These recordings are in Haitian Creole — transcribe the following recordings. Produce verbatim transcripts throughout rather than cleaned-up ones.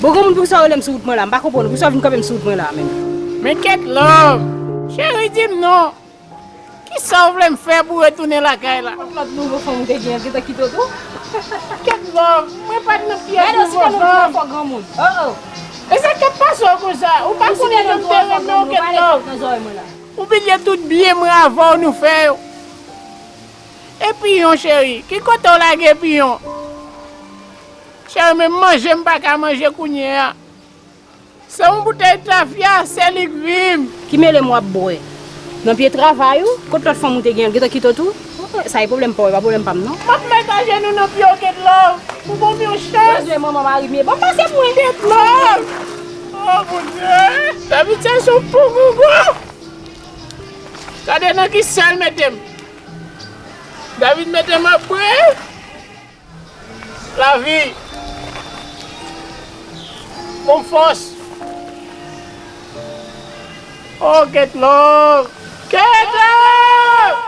Ou granmoun, poukisa w rele m sou wout mwen la? M pa konprann ou. Poukisa w vin kanpe m sou wout mwen la menm? Men Kèt Love! Cheri, di m non. Kisa w vle m fè pou retounen lakay la? Kot lòt nouvo fanm ou te gen an gentan kite w tou? Kèt Love, mwen pa t nan pyès nouvo fanm. Gade w, si te nou twò fò granmoun. Oh, oh. E sa k ap pase w konsa? Ou pa konnen jan m te renmen w, Kèt Love. Ou bliye tout byen mwen avè w nou fè yo. E piyon, cheri, ki kote w lage piyon? Cheri, menm manje m pa ka manje kounye a. Se yon boutèy tafya, se li k vi m. Ki mele m w ap bwè? Nan pye travay ou? Kot lòt fanm ou te gen an? Gentan kite w tou? Sa e pwoblèm pa w, e pa pwoblèm pa m non. M ap met ajenou nan pye w, Kèt Love. Ou ban m yon chans. Bezwen manman mari m ye. Ban m pase mwen. Kèt Love! Oh, Bondye! David, sa se yon bon gogo! Gade nan ki sa l mete m. David mete m ap bwè. Lavi. Bon fòs. Oh, Kèt Love. Kèt Love!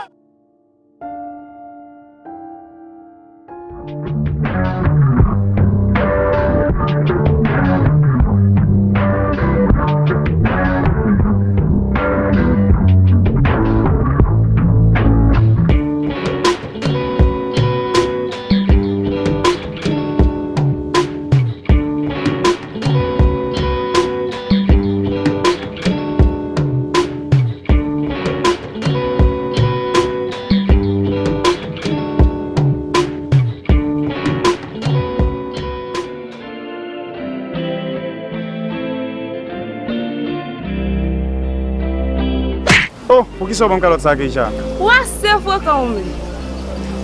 Oh, poukisa w ban m kalòt sa, Keisha? Ou ase frekan ou menm.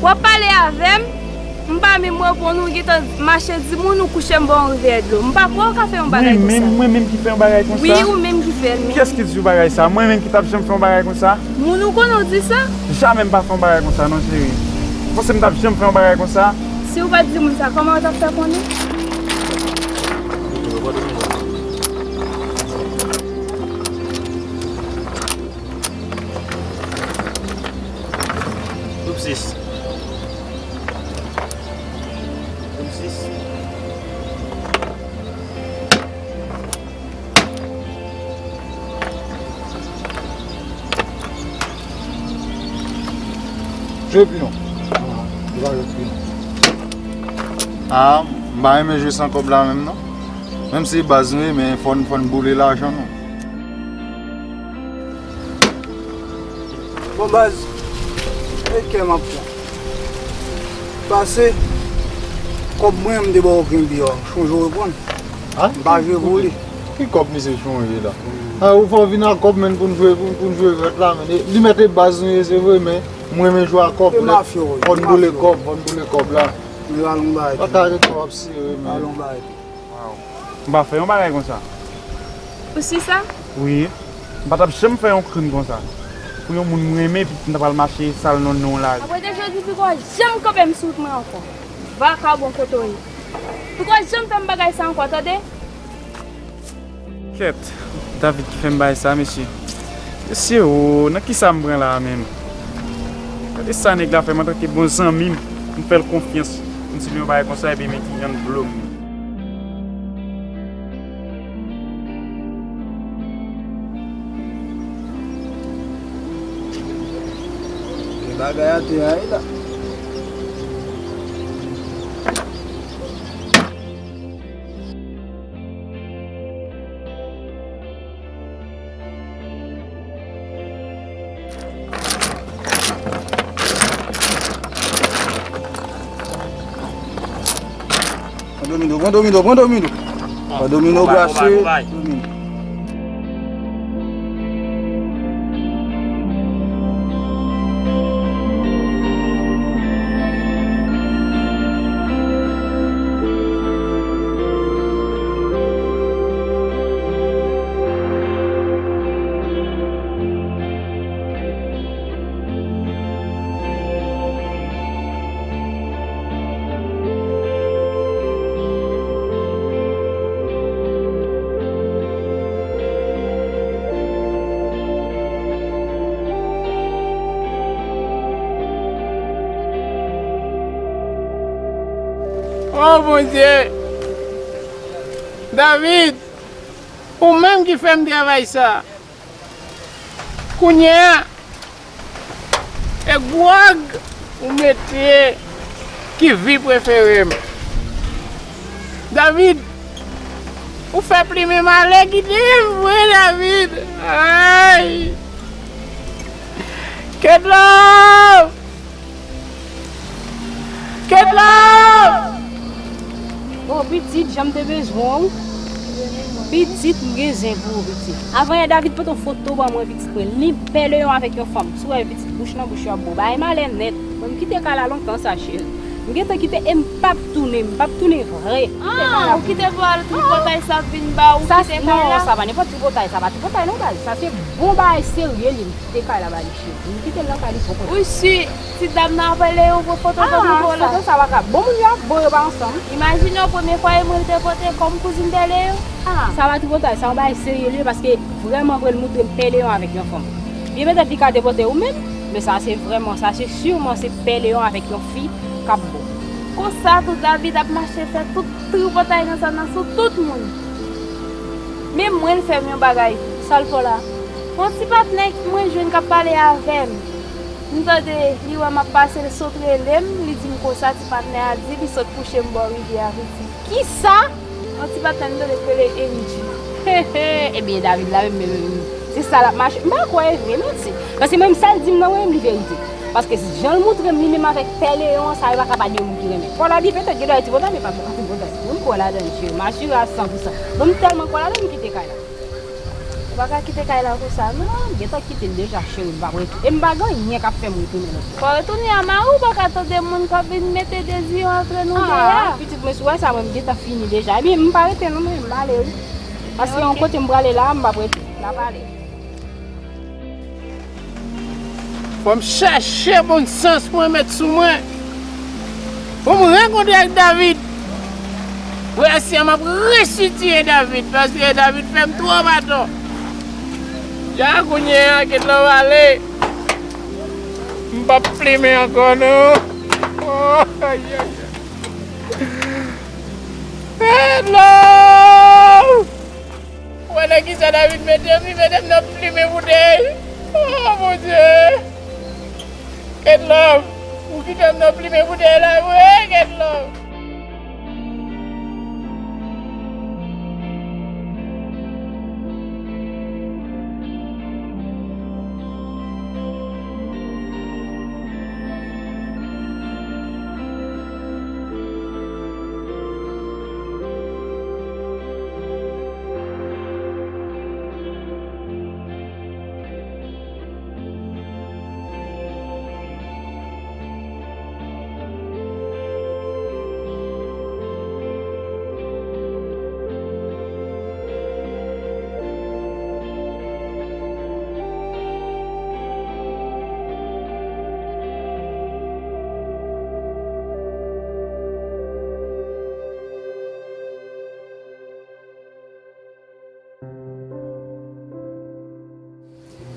W ap pale avè m, m pa menm reponn ou, ou gentan mache di moun ou kouche m bò yon rivyè dlo. M pa kwè ou ka fè yon bagay konsa. Mwen menm, mwen menm ki fè yon bagay konsa? Wi, ou menm ki fè l, men. Kiyès ki di w bagay sa? Mwen menm ki t ap janm fè yon bagay konsa? Moun ou konnen w di sa? Jamè m pa fè yon bagay konsa non, cheri. Ou panse m t ap janm fè yon bagay konsa? Si ou pa t di moun sa, kòman ou t ap fè konnen? Double six. Double six. Jwe piyon. Ah, jwe piyon. Ah, m pa renmen jwe san kòb la menm non. Menm si baz nou ye, men fò n, fò n boule lajan nou. Bon, baz, e kè m ap pran. Pase, kòb mwen, m te ba w kenbe a, chonje w reprann. M pa jwe pou li. Ki kòb misye chonje la? Ah, ou fè w vin ak kòb, men, pou n jwe, pou, pou n jwe vèt la, men. E, li mèt e baz nou ye, se vre, men mwen, men jwe ak kòb. Fò n boule kòb, fò n boule kòb la. Pataje kòb ap sere, men. Waw. M pa fè yon bagay konsa. Ou si sa? Wi. M pa t ap janm fè yon krim konsa. Pou yon moun m renmen, epi m ta pral mache sal non non lari. Apre de jodi, piko janm kanpe m sou wout mwen ankò. Vakabon kote w ye. Piko janm fè m bagay sa ankò, tande? Kèt, David ki fè m bagay sa, mesye. Mesye o, nan kisa m pran la a menm? Gade sa nèg la fè m antanke bon zanmi m, m fè l konfyans, m di l yon bagay konsa, epi men ki jan l blo m. Gen bagay atè a wi la. Pran domino, pran domino, pran domino. Pran domino, brase. Domino. Oh, Bondye! David, ou menm ki fè m travay sa. Kounye a, e gwòg ou mete ki vi prefere m. David, ou fè plimen malè kite m vre, David. Ay! Kedlove! Kedlove! Oh, pitit, jan m te bezwen w. Pitit, m gen zen pou ou, pitit. Avan yè, David pote yon foto ban mwen, pitit mwen. Li pè leyon avèk yon fanm. Si w wè, pitit, bouch nan bouch yo ap bon. Bagay malè nèt. Mwen, m kite kay la lontan sa, cheri. M gentan kite e m p ap tounen, m p ap tounen vre. Ah, ou kite pou al tripotay sa ap vin ba ou, kite kay la? Non, sa pa nenpòt tripotay, sa pa tripotay non, baz. Sa se bon bagay serye li, m kite kay la ba li, cheri. M kite l nan kay li poko. Ou si ti dam nan ap pale yon gwo foto pou nou pou la. Ah, foto sa pa ka. Bon moun yo ap bon, yo pa ansanm. Imajine w, premye fwa e mwen te pote kòm kouzin pale yo. Ah, sa pa tripotay, sa yon bagay serye li ye, paske vrèman vre l moutre m pale yon avèk yon fanm. Byen petèt li ka te pote ou menm, men sa se vrèman, sa se siman se pale yon avèk yon fi k ap bon. Konsa tou David ap mache fè tout tripotay nan sa nan sou tout moun. Men mwen l fè m yon bagay. Sa l fè w la? Yon ti patnè mwen jwenn k ap pale avè m. M tande li wè m ap pase, l sot rele m, li di m konsa ti patnè a di li sot kouche m bò rivyè a, pitit. Kisa? Yon ti patnè m tande k rele Angie. He, he, ebyen David la menm, menm, menm, se sa l ap mache. M pa kwè e vre, manti. Paske menm sa l di m nan, mwen menm li verite. Paske jan l moutre m li menm avèk pè leyon an, sa yo pa ka pa de moun ki renmen. Kwè w ladan, petèt gen dwa ti pòtay, men pa bon, ti pòtay. Mwen m kwè ladan l, cheri. M asire a san pou san. Bon, m tèlman kwè ladan l, m kite kay la. Ou pa ka kite kay la konsa, non. M gentan kite l deja, cheri, m p ap retounen. E m pa gen anyen k ap fè m retounen non. Fò w retounen a mari w, ou pa ka tande moun k ap vin mete dezi yo antre nou de a. Ah, pitit mwen, si w wè sa, mwen, m gentan fini deja. Ebyen, m pa rete non, mwen, m ale, wi. Paske yon kote m prale la, m p ap rete. N ap ale. Fò m chache bon sans mwen met sou mwen. Pou m rankontre ak David. Pou asya m ap resitire David, paske David fè m twòp atò. Jan kounye a, kite l ale. M p ap plimen ankò, non. Oh, ay, ay, ay. Hello! Ou wè nan kisa David mete m? Li mete m nan plimen boutèy. Oh, Bondye! Kedlove, ou kite m nan plimen boutèy la vre, Kedlove!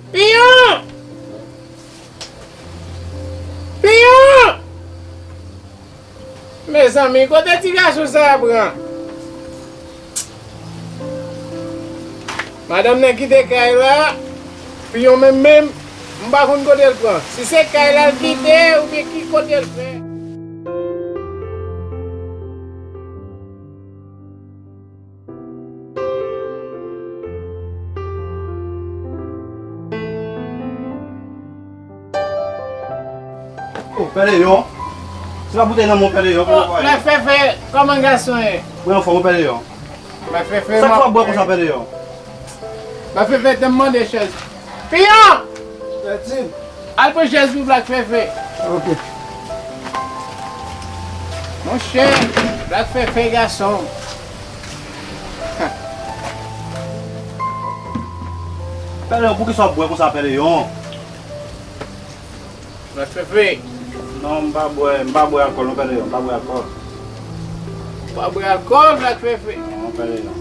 Piyon! Piyon! Mezanmi, kote ti gason sa a pran? Madanm nan kite kay la, Piyon menm menm, m pa konn kote l pran. Si se kay la l kite, oubyen ki kote l fè. Oh, Pè Leyon. Se pa boutèy nan men w, Pè Leyon, pou nou pale. Black Fefe, kòman gason ye? Mwen anfòm, Pè Leyon. Black Fefe, sa k fè w ap bwè konsa, Pè Leyon? Black Fefe, te m mande chèz. Piyon! Tètin. Al pran chèz pou Black Fefe. Ok. Monchè, Black Fefe gason. Pè Leyon, poukisa w ap bwè konsa, Pè Leyon? Black Fefe. Non, m pa bwè, m pa bwè alkòl, non, Pè Leyon, m pa bwè alkòl. Ou pa bwè alkòl, Black Fefe? Non, Pè Leyon.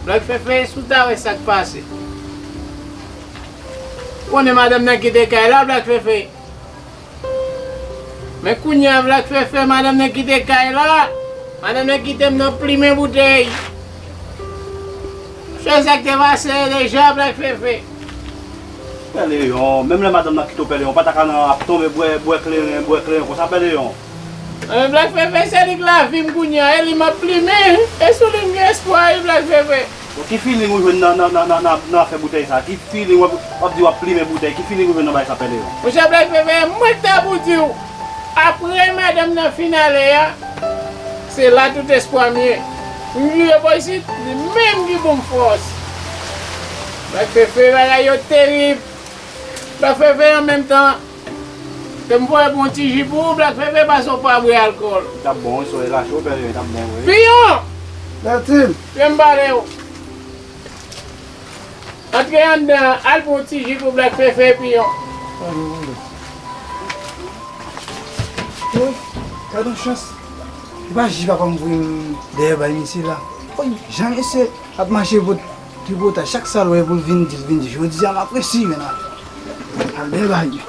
Black Fefe, si w ta wè sa k pase. Konnen madanm nan kite kay la, Black Fefe. Men kounye a, Black Fefe, madanm nan kite kay la. Madanm nan kite m nan plimen boutèy. Chèz ak te pase deja, Black Fefe. Pè Leyon, menm lè madanm nan kite w, Pè Leyon, pa ta ka nan ap tonbe bwè, bwè kleren, bwè kleren konsa, Pè Leyon. Anben, Black Fefe, se li k lavi m kounye a, e li m ap plimen, e sou li m gen espwa, wi, Black Fefe. Bon, ki feeling ou jwenn nan, nan, nan, nan, nan, nan afè boutèy sa? Ki feeling w ap, w ap di w ap plimen boutèy? Ki feeling ou jwenn nan bagay sa, Pè Leyon? Monchè Black Fefe, mwen ta pou di w, apre madanm nan fin ale a, se la tout espwa m ye. M rive bò isit, li menm ki ban m fòs. Black Fefe, bagay yo terib. Black Fefe, an menm tan, ke m voye pou yon ti ji pou ou, Black Fefe, pase w pa bwè alkòl. Li t ap bon, wi, solèy la cho, Pè Leyon, li t ap bon, wi. Piyon! Bertil! Fè m pale w. Antre anndan, al pran yon ti ji pou Black Fefe, Piyon. Woy, gad yon chans. E pa ji papa m voye m dèyè bay misye la. Woy, jan misye ap mache pou tripotay, chak sa l wè pou l vin di, l vin di. Jodi a m ap resi jwenn avè l. Al dèyè bay.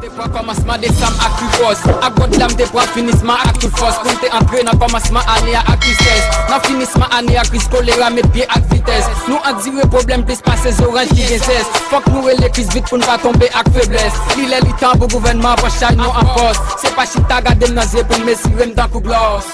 Te pran kòmansman desanm ak tripòs. Ak gòd la m te pran finisman ak tout fòs. Pou m te antre nan kòmansman ane a ak tristès. Nan finisman ane a kriz kolera met pye ak vitès. Nou andire pwoblèm plis pase zoranj ki gen zès. Fòk nou rele kriz vit pou n pa tonbe ak feblès. Li lè li tan pou gouvènman pran chay nou an fòs. Se pa chita gade m nan zye pou m mesire m tankou glòs.